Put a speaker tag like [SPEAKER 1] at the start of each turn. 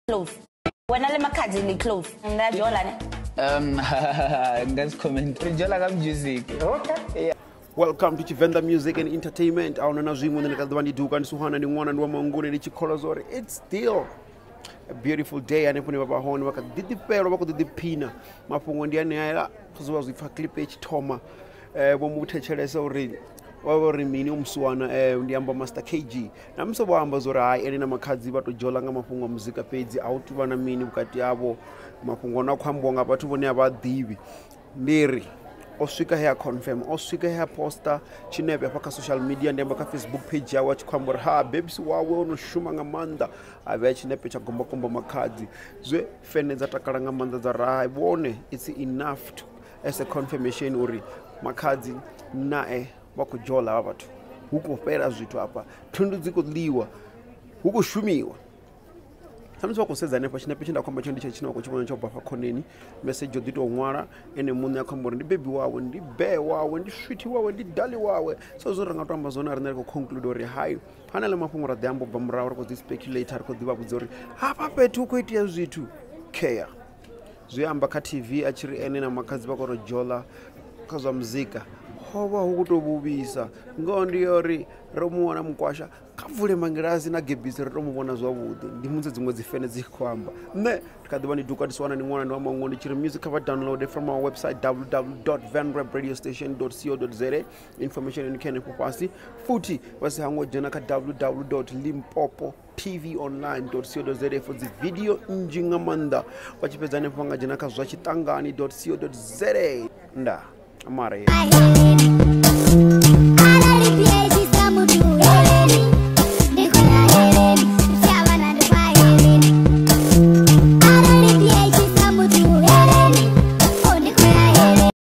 [SPEAKER 1] Close. Wena le Makhadzi ni close. Nga jola ne?
[SPEAKER 2] Nga si comment. Ri jola ka music.
[SPEAKER 3] Okay.
[SPEAKER 2] Yeah.
[SPEAKER 3] Welcome to Tshivenda Music and Entertainment. Ahuna na zwiṅwe nṋe ndi kha ḓivha ndi duka ndi suhana ndi ṅwana ndi wa mangune ndi tshi kholwa zwa uri it's still a beautiful day hanefho hune vha vha hone vha kha ḓi ḓifhelwa vha khou ḓi ḓiphina. Mafhungo ndi anea zwe vha zwi pfha clip i tshi thoma vho mu thetshelesa uri vha vha uri mini o musiwana ndi amba Master KG. Na musi vho amba zwa uri hai ene na Makhadzi vha to dzhola nga mafhungo a muzika fhedzi a hu tuvha na mini vhukati havho mafhungo na khou ambiwa nga vhathu vhone a vha ḓivhi. Ndi ri o swika he a confirm o swika he a posta tshinepe hafha kha social media ndi amba kha Facebook page yawe a tshi khou amba uri ha babes wawe o no shuma nga maanḓa a vhea tshinepe tsha gombakomba Makhadzi zwe fene dza takala nga maanḓa dza ra hai vhone it's enough to, as a confirmation uri Makhadzi nae vha khou dzhola havha vhathu hu khou fhela zwithu hafha thundu dzi khou ḽiwa hu khou shumiwa. Khamusi vha khou sedza hanefha tshinepe tshine nda khou amba tshone ndi tshe tshine wa khou tshi vhona tsho bva hafha khoneni mesedzhi o ḓi tou ṅwala ene muṋe a khou amba uri ndi bebi wawe ndi bee wawe ndi swithi wawe ndi dali wawe. So zwine ra nga to amba zwone a riṋe ri khou conclude uri hai hanela mafhungo ra ḓi amba u bva murahu ri khou ḓi speculate ri khou ḓi vha vhudza uri hafha fhethu hu khou itea zwithu care. Zwi amba kha TV a tshi ri ene na Makhadzi vha khou tou dzhola kha zwa muzika ho vha hu khou tou vhuvhisa ngoho ndi ya uri ro mu wana mukwasha kha vule mangilasi na gebisi ri to mu vhona zwavhuḓi ndi musi dziṅwe dzi fene dzi khou amba. Nṋe ndi kha ḓivha ndi duka ndi siwana ndi ṅwana ndi wa maṅwe ndi tshi ri music cover download from our website www.venrebradiostation.co.za information ndi kha henefho fhasi futhi vha si hangwe u dzhena kha www.limpopo.tvonline.co.za for dzi video nnzhi nga maanḓa vha tshi fhedza hanefho vha nga dzhena kha zwa tshiṱangani.co.za nda mara.